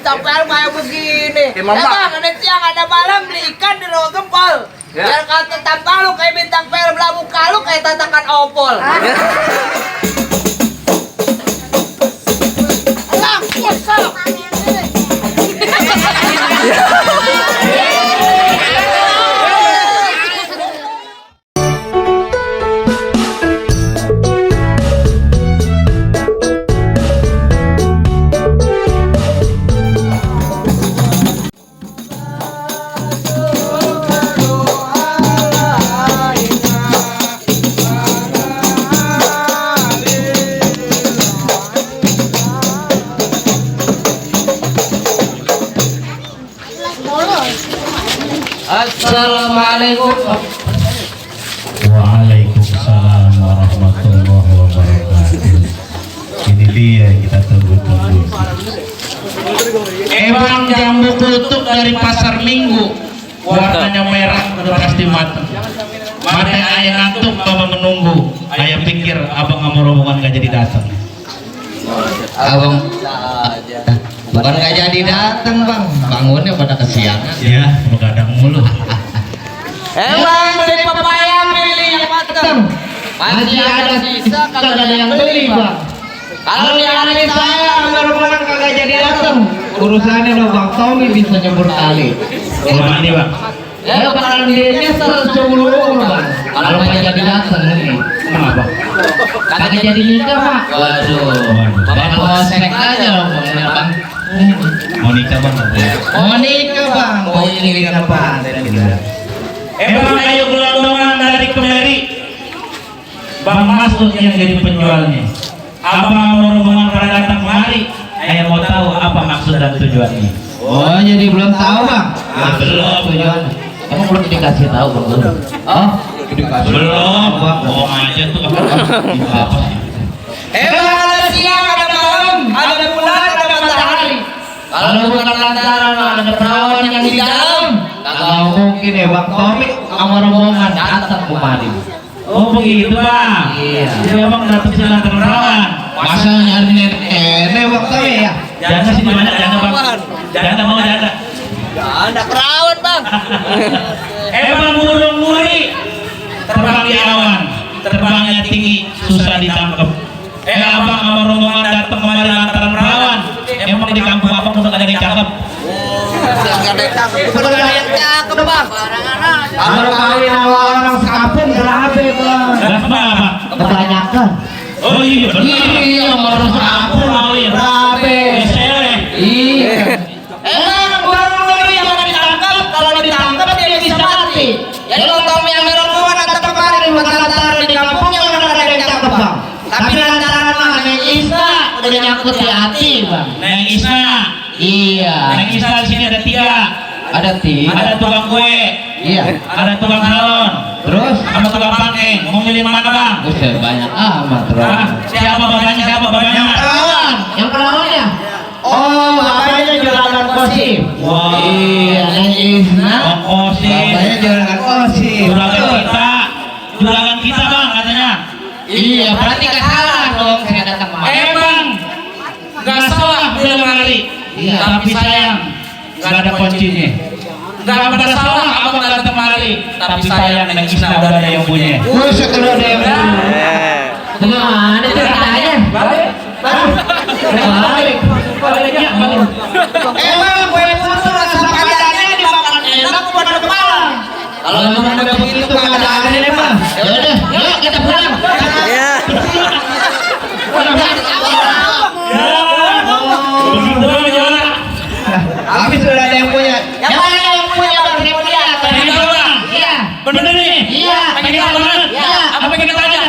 bintang film kayak begini. Emang, Bang, ada siang ada malam beli ikan di rawa gempol. Biar kata tampang lu kayak bintang film, lah muka lu kayak tatakan opol. Alah, kosong. Assalamualaikum. Waalaikumsalam warahmatullahi wabarakatuh. Ini dia yang kita tunggu-tunggu. Bang, jambu kutuk dari pasar Minggu, warnanya merah udah pasti matang. Mata ayah ngantuk, mama menunggu. Ayah pikir abang sama rombongan gak jadi datang. Abang bukan gak jadi datang bang, bangunnya pada kesiangan. Ya, begadang mulu. Emang beli pepaya pilih yang matang. Masih ada sisa kagak ada yang beli bang. Kalau di hari saya sama rombongan kagak jadi datang. Urusannya udah bang Tommy bisa nyebur kali. Rumah ini bang. Ya bakalan dia nyesel seumur bang. Kalau nggak jadi datang nih. Kenapa? Kagak jadi nikah pak. Waduh. Bang posek aja loh bang. Mau nikah bang? Mau nikah bang. Mau ini apa? Bang, ayo gelondongan dari kemari. Bang Masud yang jadi penjualnya. Abang sama rombongan pada datang kemari. Ayah mau tahu apa maksud dan tujuannya. Oh jadi belum tahu bang? Belum. Tujuan. Emang belum dikasih tahu bang? Oh dikasih. Belum. Bohong aja tuh. Apa? Emang ada siang ada malam, ada bulan ada matahari. Kalau bukan lantaran ada perawan yang di dalam, kagak mungkin ya bang Tommy sama rombongan datang kemari. Oh begitu bang. Iya. Jadi abang datang sini lantaran perawan. Masa nyari nenek bang Tommy ya? Janda sih banyak janda bang. Janda mau janda. Ada perawan bang. Bang burung muri terbang di awan, terbangnya tinggi, susah ditangkap. Abang sama rombongan datang kemari lantaran perawan. Emang di kampung abang udah ada yang cakep. Bukan ada yang cakep bang. Kalau kawin sama orang sekampung berapa bang? Kenapa bang? Kebanyakan. Oh iya benar. Iya sama orang sekampung berapa? Iya. Emang burung muri yang ditangkap, kalau ditangkap dia bisa mati. Jadi kalau Tommy yang rombongan datang kemarin lantaran di kampungnya udah ada yang cakep bang. Tapi lantaran mah Neng Isna Udah nyangkut di hati bang. Neng Isna. Iya. Neng Isna di sini ada 3. Ada tim. Ada tukang kue, Iya. ada tukang salon, Terus? sama tukang pangking. Mau milih mana bang? Buset banyak amat terus. Siapa bapaknya? Siapa bapaknya? Perawan. Yang perawannya? Oh, bapaknya jualan kosip. Wah. Iya, Neng Isna. Oh sih. Bapaknya jualan kosip. Juragan kita bang katanya. Iya, berarti gak salah dong saya datang kemari. Bang, nggak salah bilang kali. Iya. Tapi sayang, nggak ada kuncinya. Nggak ada salah abang datang kemari. Tapi sayang Neng Isna udah ada yang punya. Buset udah ada yang punya. Gimana ceritanya? Balik. Baliknya balik. Emang gue putus rasa pacarnya dimakan enak buat kepala. Kalau memang udah begitu keadaannya mah, ya udah, yuk kita pulang. Iya. Begitu bang juara. Habis sudah ada yang punya. Yang mana yang punya bang? Dia punya. Pengen tahu bang? Iya. Bener nih? Iya. Pengen tahu banget? Iya. Apa pengen kita aja?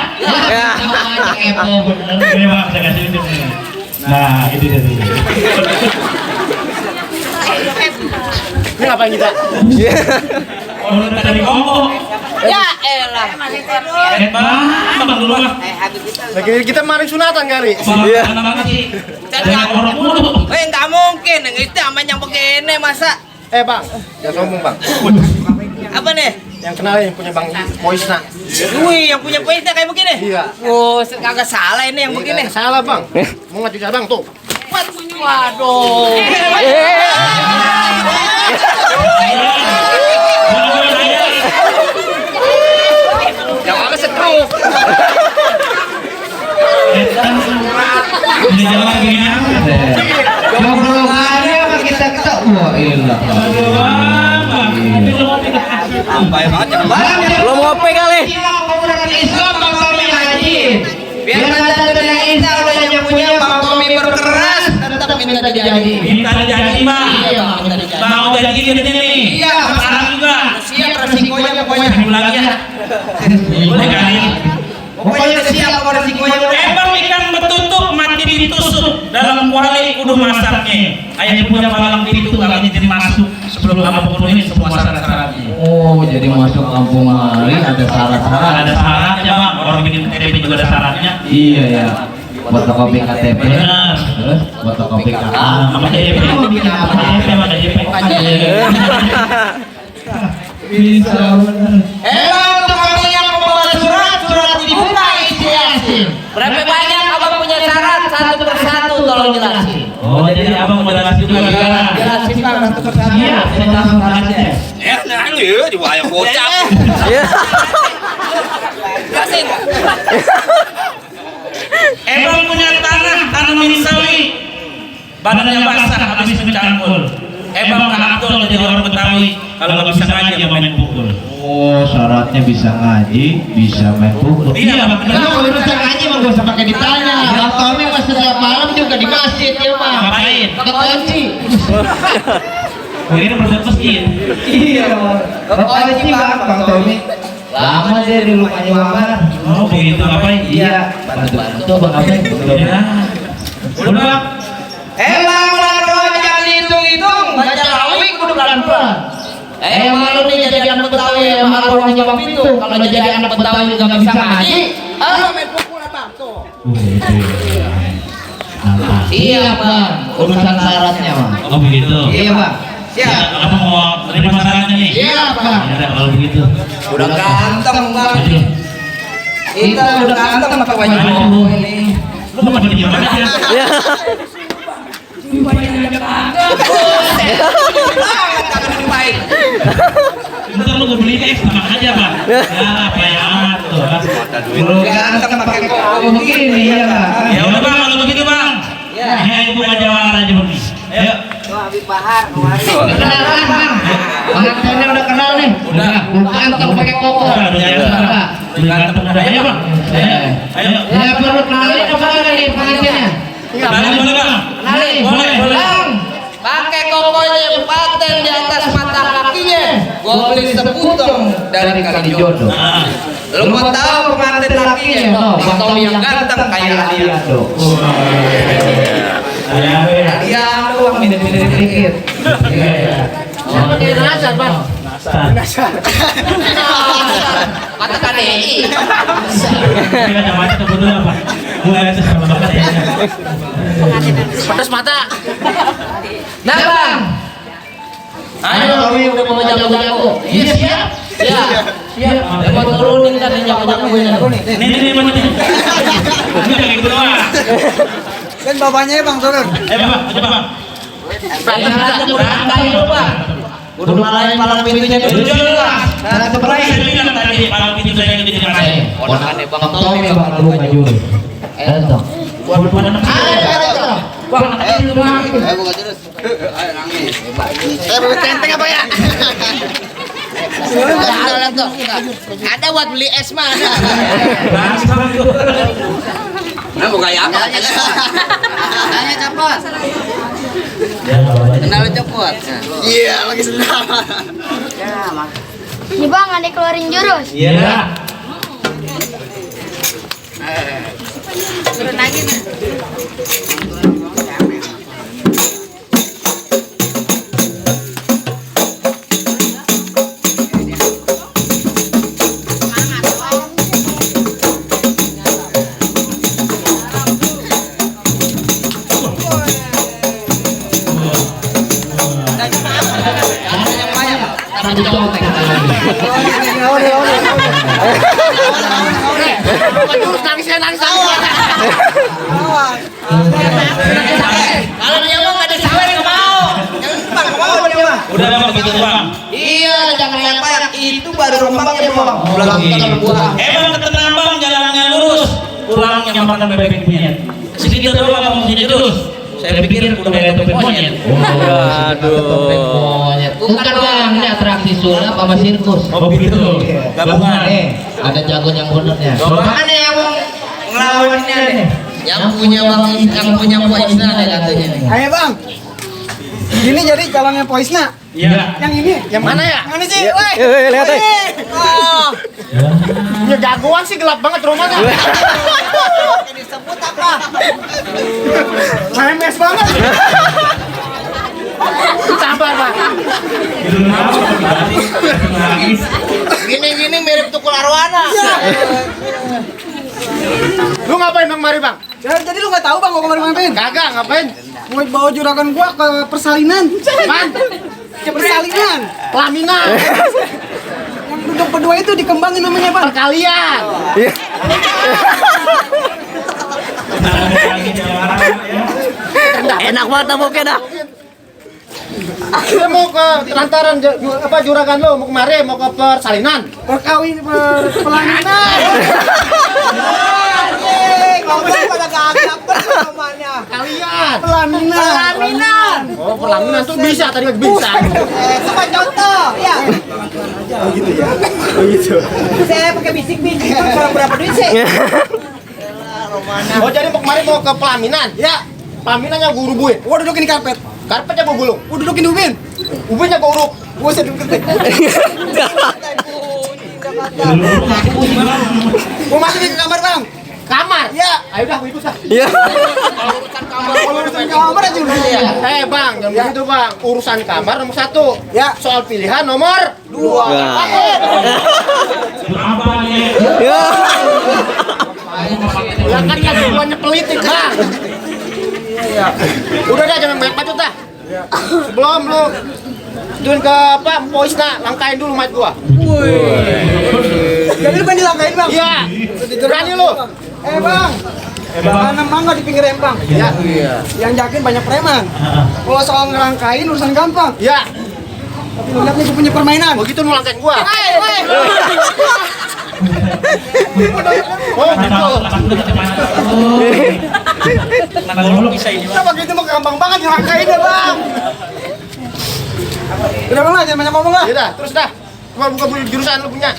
Ya. Sama aja kepo bener. Ini bang, saya kasih ini. Nah, itu dia. Ini ngapain kita? Oh, udah tadi ngomong. Ya elah. Bang dulu bang. Lagi kita kemarin sunatan kali. Iya. Banget sih. Jangan orang mulu. Nggak mungkin, itu aman yang begini masa. Bang, jangan sombong bang. Apa nih? Yang kenal yang punya bang Moisna. Wih, yang punya poinnya kayak begini. Iya. Oh, kagak salah ini yang begini. Salah bang. Mau ngaju bang tuh. dapat. Waduh. Yang mana setruk? Udah jalan gini apa? Ngobrol-ngobrolnya apa kita wah ilah. Belum ngopi kali. Islam Bang Tommy Haji. Biar kata dengan Isa udah yang punya Bang Tommy berkeras tetap minta jadi. Minta jadi bang. Mau jadi gini nih. Iya, sekarang juga. Siap resikonya pokoknya. Minggu lagi ya. Boleh kali. Pokoknya siap apa resikonya. Emang ikan betutuk mati ditusuk dalam kuali kudu masaknya. Ayah punya balang pintu kalau jadi masuk sebelum kamu penuhi semua syarat-syaratnya. Oh, jadi masuk kampung hari ada syarat-syarat. Ada syaratnya bang. Orang bikin KTP juga ada syaratnya. Iya ya. Fotokopi KTP. Benar. Terus fotokopi KK. Sama KTP. Sama KTP. Bisa benar. Untuk kamu yang membawa surat dibuka isi Yasin. Berapa banyak abang punya syarat satu persatu tolong jelasin. Oh, jadi abang mau jelasin juga sekarang. Jelasin bang satu persatu. Iya, saya tahu syaratnya. Jelasin. Emang punya tanah tanamin sawi, badannya basah habis mencangkul. Emang Kak Abdul jadi orang Betawi, kalau nggak bisa ngaji ya main pukul. Oh, syaratnya bisa ngaji, bisa main pukul. Iya, Bang. Kalau urusan ngaji mah gak usah pakai ditanya. Bang Tommy mah setiap malam juga di masjid ya mah. Ngapain? Kekunci. Ini proses masjid. Iya, kekunci Bang Tommy. Lama dia di rumahnya Mamar. Oh, begitu ngapain? Iya, bantu-bantu Bang Abang. Ya. Udah, Bang. Emang kalau jangan dihitung-hitung baca rawik kudu pelan-pelan. Emang lu nih jadi anak Betawi emang arwahnya Bang Pintu. Kalau jadi anak Betawi gak bisa ngaji, main pukul apa tuh? Iya Bang, urusan syaratnya Bang. Oh, begitu. Iya Bang. Siap. Apa mau terima masalahnya nih? Iya Bang. Ya udah, kalau begitu. Udah ganteng Bang. Kita udah ganteng pakai baju ini. Lu mau jadi gimana aja? Bentar lu gue beli es sama aja bang. Ya apa ya tuh. Udah ganteng pakai koko begini ya Bang. Ya udah bang kalau begitu bang. Ini ibu ngajawara aja bang. Ayo. Kenalan Bang. Pengantinnya udah kenal nih. Udah ganteng pakai koko. Udah ganteng udah. Ayo bang. Ayo. Ya perlu kenalin apa enggak nih pengantinnya? Kenalin boleh bang. Kenalin. Boleh. Bang, pakai kokonya paten di atas mata kakinya. Gua beli seputong dari Kalijodo. Nah. Lu mau tahu pengantin lakinya? Bang Tommy yang ganteng kayak Aliando. Dia doang mirip-mirip dikit. Siapa dia Nasar, Bang? Nasar. Kata KDI. Kita jangan macet berdua apa? Gue aja sama banget ya. Pedas mata. Nah, Bang. Ayo, kami udah mau jago-jago. Iya, siap. Siap. Mau turunin tadi jago-jago gue nih. Ini macet. Ini kayak gitu doang. Kan bapaknya Bang turun. Bang, coba bang. Berangkat lu, Bang. Udah malain palang pintunya dulu. Jelas. Saya bilang tadi palang pintu saya yang jadi mana? Ponakannya Bang Tommy ya Bang lu maju. Entong. Bang, ada di rumah. Ayo buka terus. Ayo nangis. Bebek centeng apa ya? Ada buat beli es mah. Nah, buka ya apa? Tanya cepet. Kenal cepet. Iya, lagi senang. Nih Bang, ada keluarin jurus. Iya. Turun lagi nih. aku contek lagi. Terus nangis nangis. Kalau dia mau nggak disawer nggak mau. Jangan mau dia mah. Udah bang begitu bang. Iya, jangan yang banyak. Itu baru rombaknya bang. Belakang buah. Emang ketenangan bang jalannya lurus. Pulangnya makan bebek monyet. Sedikit doang kamu sini terus. Saya pikir udah kayak topeng monyet. Monyet. Bukan bang, ini atraksi sulap apa sirkus? Oh begitu. Gabungan. Ada jago yang benernya. Mana yang mau ngelawan ini ada? Yang punya poisna ada katanya nih. Ayo bang. Ini jadi calonnya Poisna. Iya. Yang ini. Yang mana ya? Mana sih? Woi. Lihat deh. Oh. Ya jagoan sih gelap banget rumahnya. Disebut apa? Memes banget. Sabar, Pak. Gini mirip tukul arwana. Lu ngapain Bang mari, Bang? Jadi lu nggak tahu bang mau kemana ngapain? Kagak, ngapain? Mau bawa juragan gua ke persalinan. Man, Ke persalinan. pelaminan, Yang duduk berdua itu dikembangin namanya bang. perkalian. Enak banget taboknya dah. Dia mau ke lantaran juragan lu mau kemari mau ke persalinan. Perkawin pelaminan. Ngomong pada gagap namanya. Kalian. Pelaminan. Oh, pelaminan tuh bisa tadi bisa. Coba contoh, ya. Begitu. Saya pakai bisik-bisik, kurang berapa duit sih? Oh, jadi mau kemari mau ke pelaminan? Ya, Pelaminannya guru buin. gua dudukin di karpet. Karpetnya gua gulung. Gua dudukin di ubin. Ubinnya gua uruk. Gua saya dudukin. Gua masuk di kamar bang. Kamar. Ya. Ayo dah, gua ikut dah. Kalau urusan kamar aja udah. Bang, jangan begitu bang. Urusan kamar nomor 1. Ya. Soal pilihan nomor 2. Ya kan lagi semuanya politik bang. Udah dah jangan banyak bacot dah. Sebelum lu tuin ke apa Poisna, langkain dulu mic gua. Jadi lu pengen dilangkain bang? Iya. Berani lu. Bang. Tanam mangga di pinggir empang. Ya. Yang yakin banyak preman. Kalau soal ngerangkain urusan gampang. Ya. Tapi lu lihat nih gua punya permainan. Begitu lu langkain gua. Oh, gitu. Kita begitu mah gampang banget ngerangkain ya bang. Udah bang lah, jangan banyak ngomong lah. Ya dah, terus dah. Gua buka jurusan lu punya.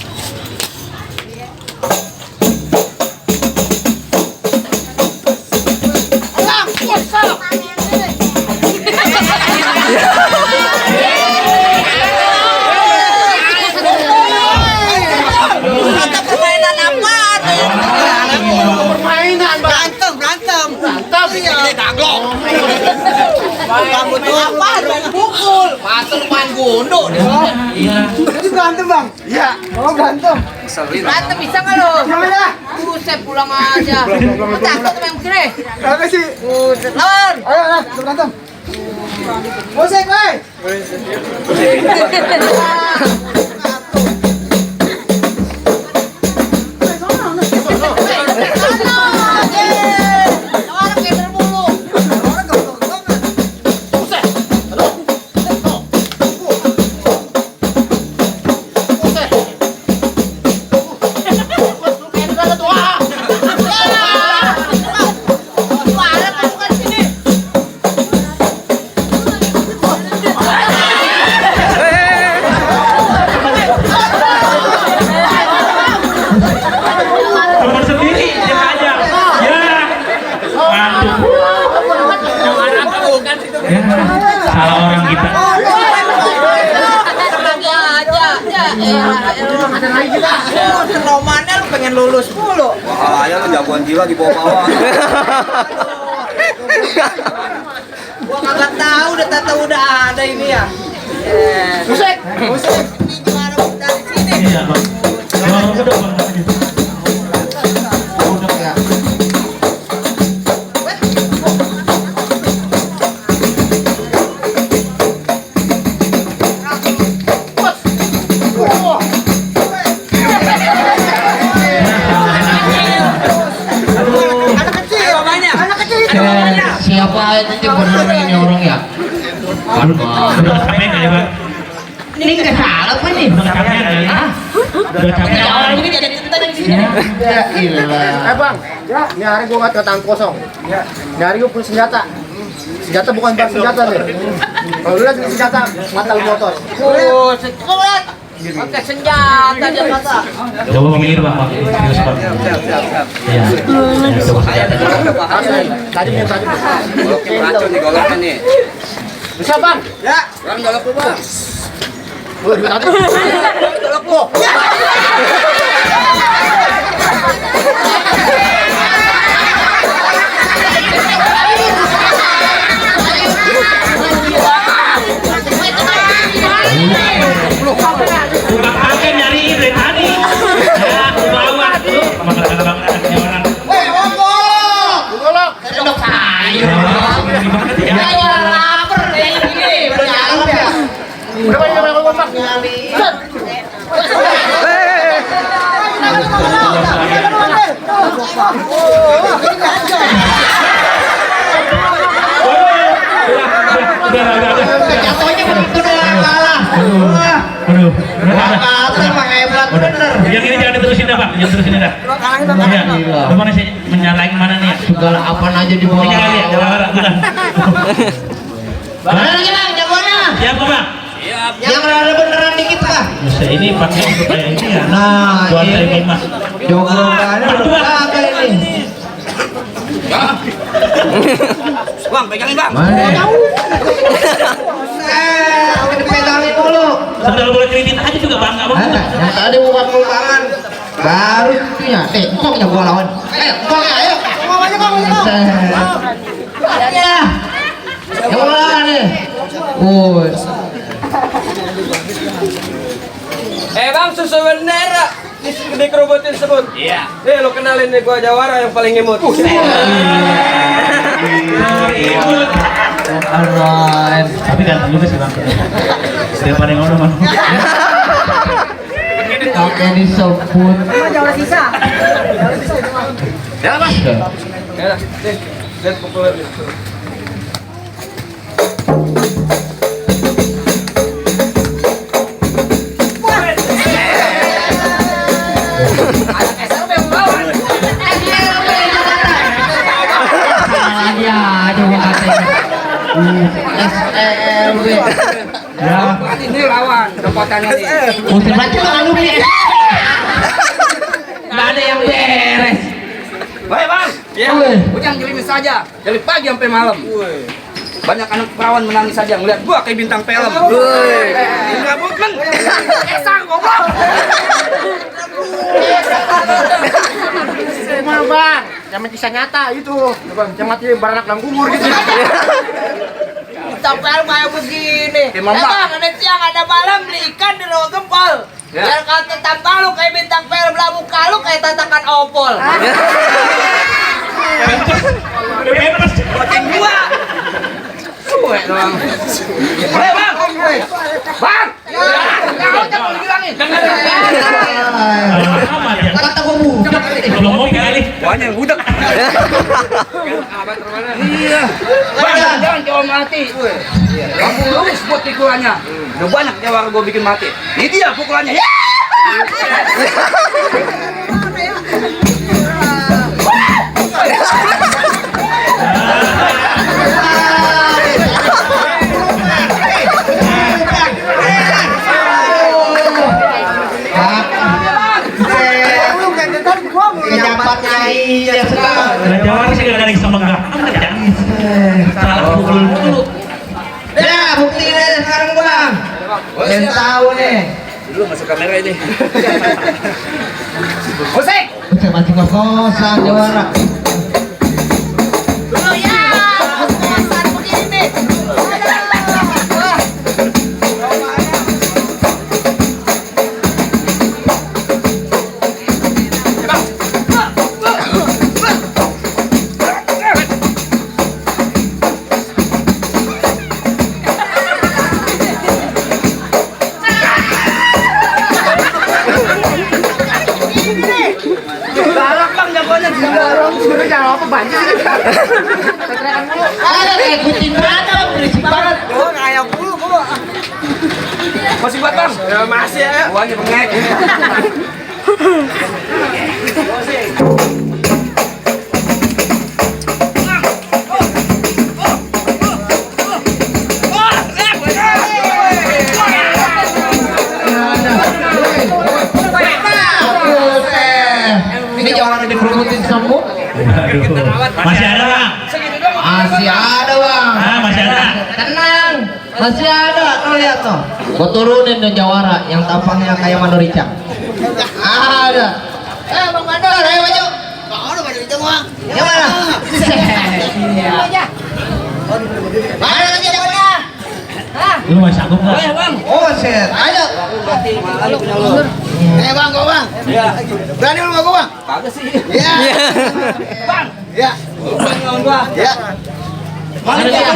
Permainan apa? Permainan, Bang. Berantem. Tapi ini daglok. Kamu tuh apa? Pukul. Pasar main gundu. Jadi berantem bang? Iya. Oh berantem. Berantem bisa nggak lo? Jangan ya. Buset pulang aja. Takut main kere. Apa sih? Buset lawan. Ayo lah, kita berantem. Musik, woi. Teman sendiri dia aja. Ya. Mantap. Ya, salah orang kita. Romannya lu pengen lulus mulu. Wah, ya lu jagoan jiwa di bawah-bawah. Gua kagak tahu udah tata udah ada ini ya. Musik. Ini gimana dari sini? Iya, Bang. Kalau udah Bang. Nanti bener ini orang ya. Udah sampai nggak ya bang? Ini nggak salah apa nih? Udah capek nggak ya? Udah capek. Orang ini jadi kita di sini. Ya ilah. Bang, ini hari gua nggak tangan kosong. Ini hari gua punya senjata. Senjata bukan bang senjata nih. Kalau lu lihat ini senjata, mata lu motor. Oh, sekolah. Pakai senjata dia kata. Coba memilih bang, serius bang. Iya. Coba saya. Tadi nih tadi. Oke, racun nih goloknya nih. Bisa bang? Ya, orang golok lu, Bang. Woi, tadi. Golok lu. Udah pakai nyari dari tadi. Ya, bawa tuh. Sama kata-kata anaknya orang. Golok. Golok sayur. Gimana sih ya? Ya, orang lapar kayak gini. Berjalan ya. Berapa ini bang golok? Jatuhnya begitu doang kalah. Aduh. Kalah emang hebat bener. Yang ini jangan diterusin dah pak, jangan terusin dah. Iya. Kemana sih menyalahin mana nih? Segala apa aja dibawa. Ini kali ya, jawara bukan. Mana lagi bang jagoannya? Siapa bang? Yang rada beneran dikit lah. Bisa ini pakai untuk kayak ini ya. Nah, Buat ini. dari mas. Jogokannya udah kagak ini. Bang, pegangin bang. Mana? Udah dipegangin dulu. Sebentar boleh kredit aja juga bang, nggak bang? Yang tadi bukan pelukangan. Baru itunya. Kongnya gua lawan. Ayo, bang, ayo. Ngomong aja bang, ngomong. Ya. Yang mana nih? Woi. Bang, susu bener di kerobotin sebut. Iya. Lo kenalin nih gua Jawara yang paling imut. Alright. Tapi kan juga sih bang. Setiap hari ngono bang. Oke disebut. Jauh sisa. Ya bang. Ya, lihat pokoknya. Ya, coba katanya. SLW. Ya. Ini lawan kekuatannya nih. Musim baca nggak lu nih? Nggak ada yang beres. Baik bang. Ya, ujang gelimis saja. Dari pagi sampai malam. Banyak anak perawan menangis saja ngeliat gua kayak bintang film. Enggak bukan. Esang goblok. Mana bang? Yang kisah nyata itu. Yang mati beranak dalam kubur gitu. Bintang film kayak begini. Emang, Bang. Bang, ada siang ada malam beli ikan di rawa gempal. Ya. Biar kata tampang lu kayak bintang film, labu kalu kayak tatakan opol. Bebas. Kucing gua. Suwe doang. Hei bang. Bang. Jangan bilangin. Amat ya. Kata gua budak. Belum mau kali. Banyak yang budak. Iya. Bang, jangan coba mati. Kamu lurus buat pikulannya. Udah banyak Jawara gua bikin mati. Ini dia pukulannya. Ya. Pejabatnya iya sekarang. Karena Jawara sih gak ada yang semenggak. Salah pukul dulu. Ya, buktiin aja sekarang bang. Pengen tahu nih. Dulu masuk kamera ini. Musik. Saya mati kos-kosan Jawara. Dulu ya, kos-kosan begini. Galak bang jagoannya. Bawahnya bengek. Ini jangan dikerubutin semua. Masih ada bang? Masih ada bang. Masih ada. Tenang, masih ada. Tuh lihat tuh. Gua turunin nih jawara yang tampangnya kayak Mandorica. Ada. Bang Mandor, ayo maju. Ada pada itu bang. Gimana? Mana lagi jawabannya? Lu masih sanggup nggak? Oh, set. Ayo. Bang, kau bang. Ya. Berani lu sama gua bang? Kagak sih. Iya. Bang. Ya. Ngelawan gua. Ya. Mana dia?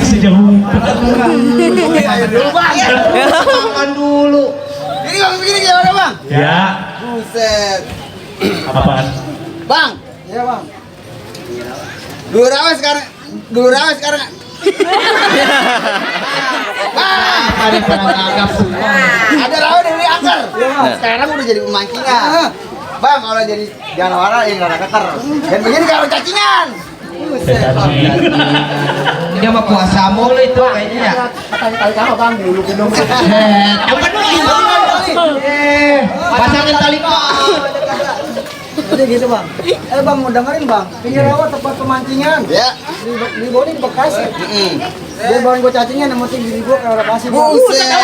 Sejauh. Dulu bang. Makan dulu. Ini bang begini gimana bang? Ya. Buset. Apaan? Bang. Iya bang. Dulu rawa sekarang. Bang. Ada perangkap semua. Ada rawa dari akar. Sekarang udah jadi pemancingan. Bang, kalau jadi janawara yang rada keker. Dan begini kalau cacingan. Dia mah puasa mulu itu kayaknya ya. Tali kamu bang, dulu gendong. Apa dulu? Pasangin tali kok. Jadi gitu bang. Bang mau dengerin bang. Ini rawa tempat pemancingan. Ya. Di bawah ini di Bekasi. Dia bawain gua cacingnya, yang penting diri gua kayak Bekasi. Buset.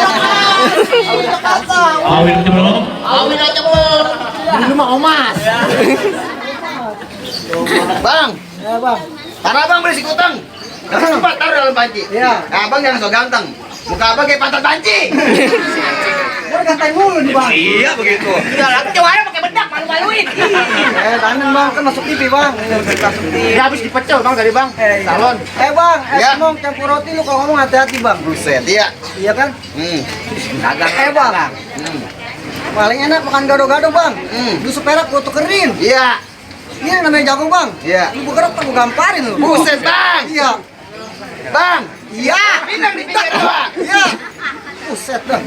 Awin itu belum? Awin aja belum. Di rumah Omas. Bang, Ya bang. karena abang berisik utang. Jangan lupa taruh dalam panci. Iya. Abang jangan so ganteng. Muka abang kayak pantat panci. Gua gantain mulu nih bang. Iya begitu. Tangan bang, kan masuk TV bang. Dia habis dipecel bang dari bang. Salon. Bang, Ya. ngomong campur roti lu kalau ngomong hati-hati bang. Buset, iya. Iya kan? Kagak. Bang. Paling enak makan gado-gado bang. Lu perak gua tukerin. Iya. Ini namanya jagung bang. Iya. Lu bergerak tak gua gamparin lu. Buset, bang. Iya. Bang. Iya. Pinang di pinggir bang. Iya. Buset dah.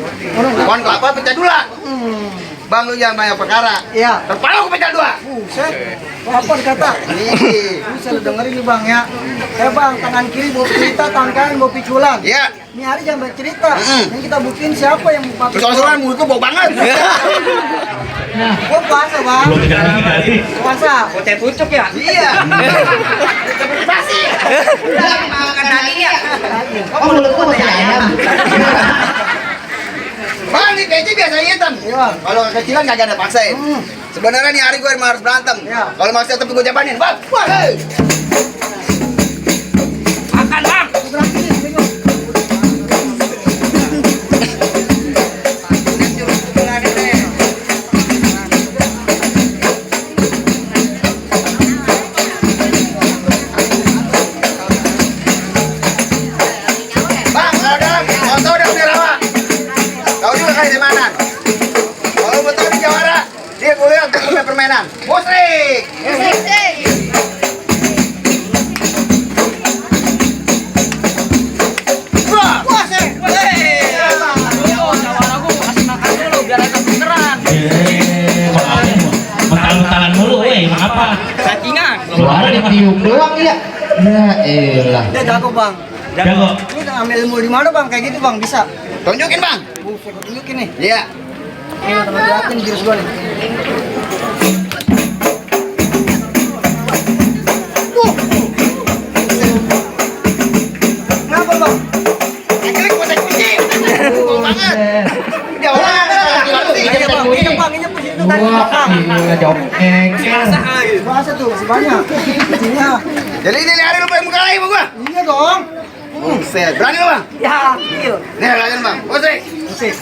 Pohon kelapa pecah dua. Bang lu jangan banyak perkara. Iya. Kepala aku pecah dua. Buset. Apa dikata? Nih. Buset lu dengerin nih bang ya. Bang, tangan kiri bawa cerita, tangan kanan bawa piculan. Iya. Ini hari jangan bercerita. Yang kita buktiin siapa yang bawa piculan. Soal-soal mulutku bau banget. Gua puasa bang. Belum dikali. Puasa. Kocek pucuk ya? Iya. Basi. Udah makan daging ya. Oh, mulutku masih ayam. Bang, ini peci biasa hitam. Iya bang. Kalau kecilan kagak ada paksain. Sebenarnya nih hari gue emang harus berantem. Iya. Kalau maksa tapi gue jabanin, bang. Wah, hei. Makan bang. Bang, kalau dalam, kau tahu udah punya rawa. Kau juga kayak di mana? Kalau mau tahu di Jawara, dia kuliah untuk punya permainan. Musrik. Mentang-mentangan mulu, emang apa? Cacingan. Suara ditiup doang ya. Ya elah. Dia jago bang. Jago. Lu udah ambil ilmu di mana bang? Kayak gitu bang, bisa. Tunjukin, bang. Buset, gua tunjukin nih. Iya. Ini udah liatin jurus gua nih. Kenapa bang? Akhirnya gue saya kucing. Bau banget. Jawara ada laki-laki. Iya bang, ini bang, ini posisi itu tadi Wah, bang. ini jokeng. Bahasa tuh, masih banyak. Isinya. Jadi ini hari lu pengen muka lagi sama gua? Iya dong. Buset. Berani lu, bang? Ya, iya. Nih, latihan, bang. Musrik. Musik.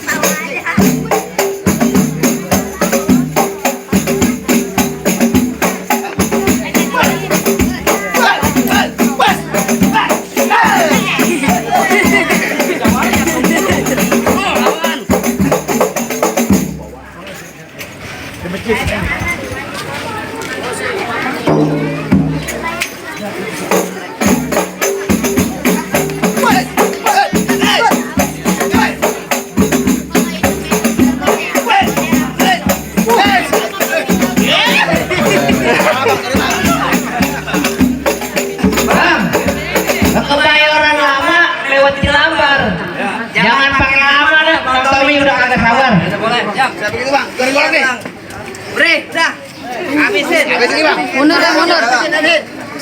golok nih. Bre, udah. Habisin. Habisin nih, Bang. Mundur ya, mundur.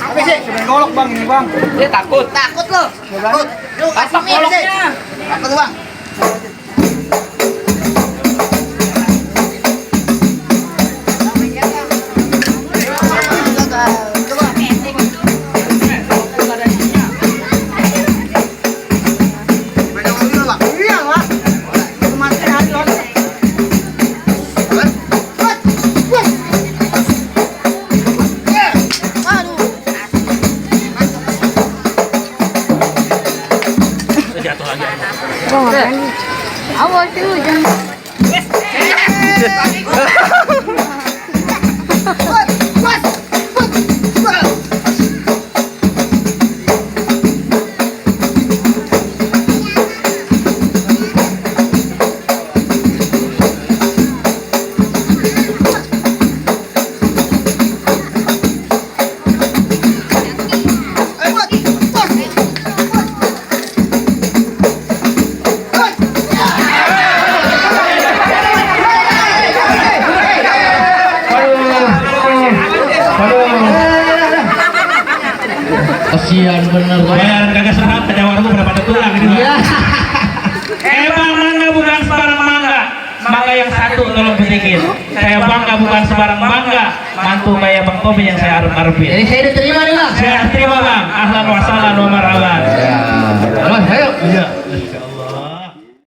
Habisin. Golok Bang ini, Bang. Dia takut. Takut lo. Takut. Yuk, Apa habisin. goloknya? Takut tuh, Bang. Awas dulu jangan. Kasihan bener gua. Bayaran kagak serat, jawara gua berapa tulang ini. Iya. Bang, mangga bukan sembarang mangga. Mangga yang satu tolong sedikit. Saya bangga bukan sembarang mangga. Mantu kayak Bang Kobi yang saya harap-harapin. Jadi saya diterima nih Bang. Saya terima Bang. Ahlan wa sahlan wa marhaban.